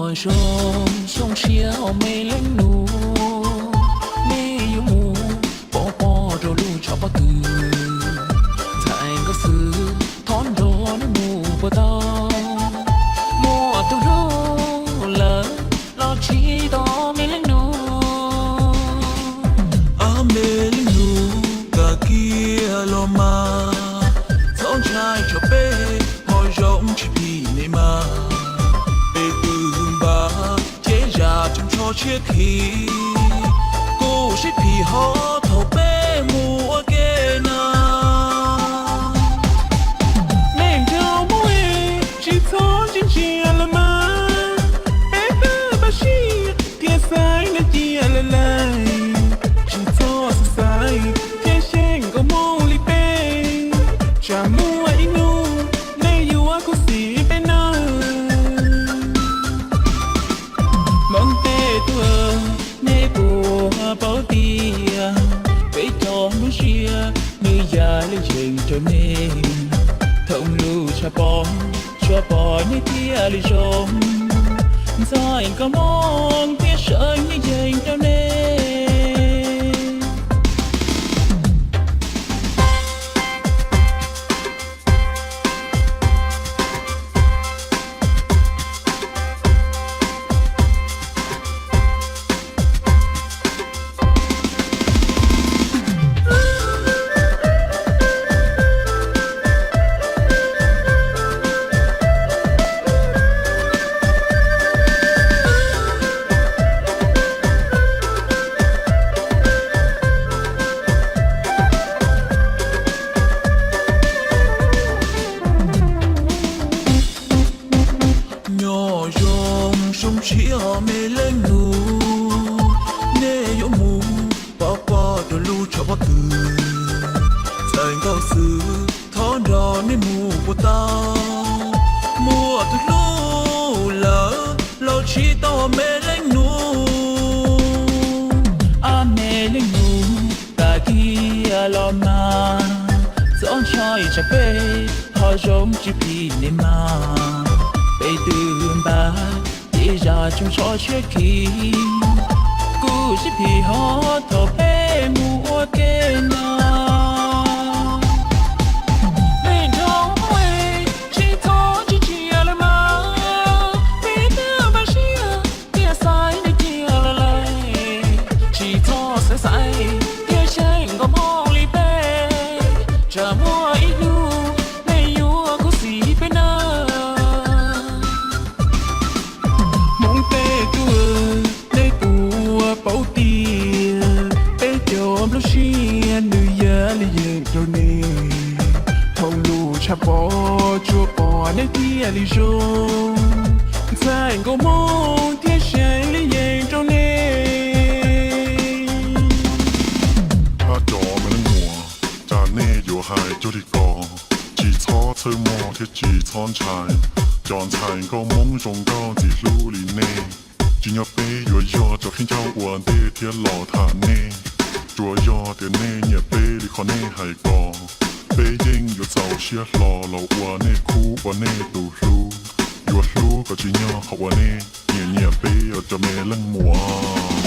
Zoo xyoo tshiab me leej nus, nej yuav mus pov pob rau lub tshav pob kws. Ntxhais nkauj xwb thov nrog nej mus puas tau, muaj tus hlub lawm los tsis tau me leej nus. Ab me leej nus, kam kiag los mas, txhob ntshai tsam peb ho zoo tsis phim nej mas. Peb twb npaj cev zaj tsoos tsho tshiab khi, kuj sib phim ho thaum peb mus ua ke na. Me nkauj Hmoob es, tsis txhob ntsia ntsia los mas, peb twb npaj siab thiab xaiv nej cia lawm lauj. Tsis txhob xav xaiv thiab xyeej nkauj Hmoob li peb, tsam muaj ib hnub nej yuav khuv xim peb nawb. Hmoob tej tub, nej puas paub tias peb cov lub siab nws yam li yees rau nej. Thaum lub tshav pob tsuas pom nej thiaj li zoo, ntxhais nkauj Hmoob thiaj sawv nej yees rau nej. Nyob zoo xyoo tshiab me leej nus, nej yuav mus pov pob rau lub tshav pob kws. Ntxhais nkauj xwb thov nrog nej mus puas tau, muaj tus hlub lawm los tsis tau me leej nus. Ab me leej nus, kam kiag los mas, txhob ntshai tsam peb ho zoo tsis phim nej mas. Peb twb npaj cev zaj tsoos tsho tshiab khi, kuj sib phim ho thaum peb mus ua ke na. Me nkauj Hmoob es, tsis txhob ntsia ntsia los mas, peb twb npaj siab thiab xaiv nej cia lawm lauj. Tsis txhob xav xaiv thiab xyeej nkauj Hmoob li peb, tsam muaj ib hnub nej yuav khuv xim peb nawb. Hmoob tej tub, nej puas paub tias peb cov lub siab nws yam li yees rau nej. Thaum lub tshav pob tsuas pom nej thiaj li zoo, ntxhais nkauj Hmoob thiaj seev li yees rau nej. Thaj tsam me leej muam, cas nej yuav hais cuag li ko? Tsis txhob txhawj mog thiab tsis txhob ntshai, cov ntxhais nkauj Hmoob zoo nkauj ntxim hlub li nej. Tsim nyog peb yuav yog cov khaub ncaug ua ntej thiab los tham nej, tsuas yog tias nej nyiam peb li qhov nej hais ko, peb yeej yuav txaus siab hlo los ua nej khub ua nej tus hlub. Yuav hlub kom tsim nyog qhov uas nej nyiam nyiam peb os cov me leej muam.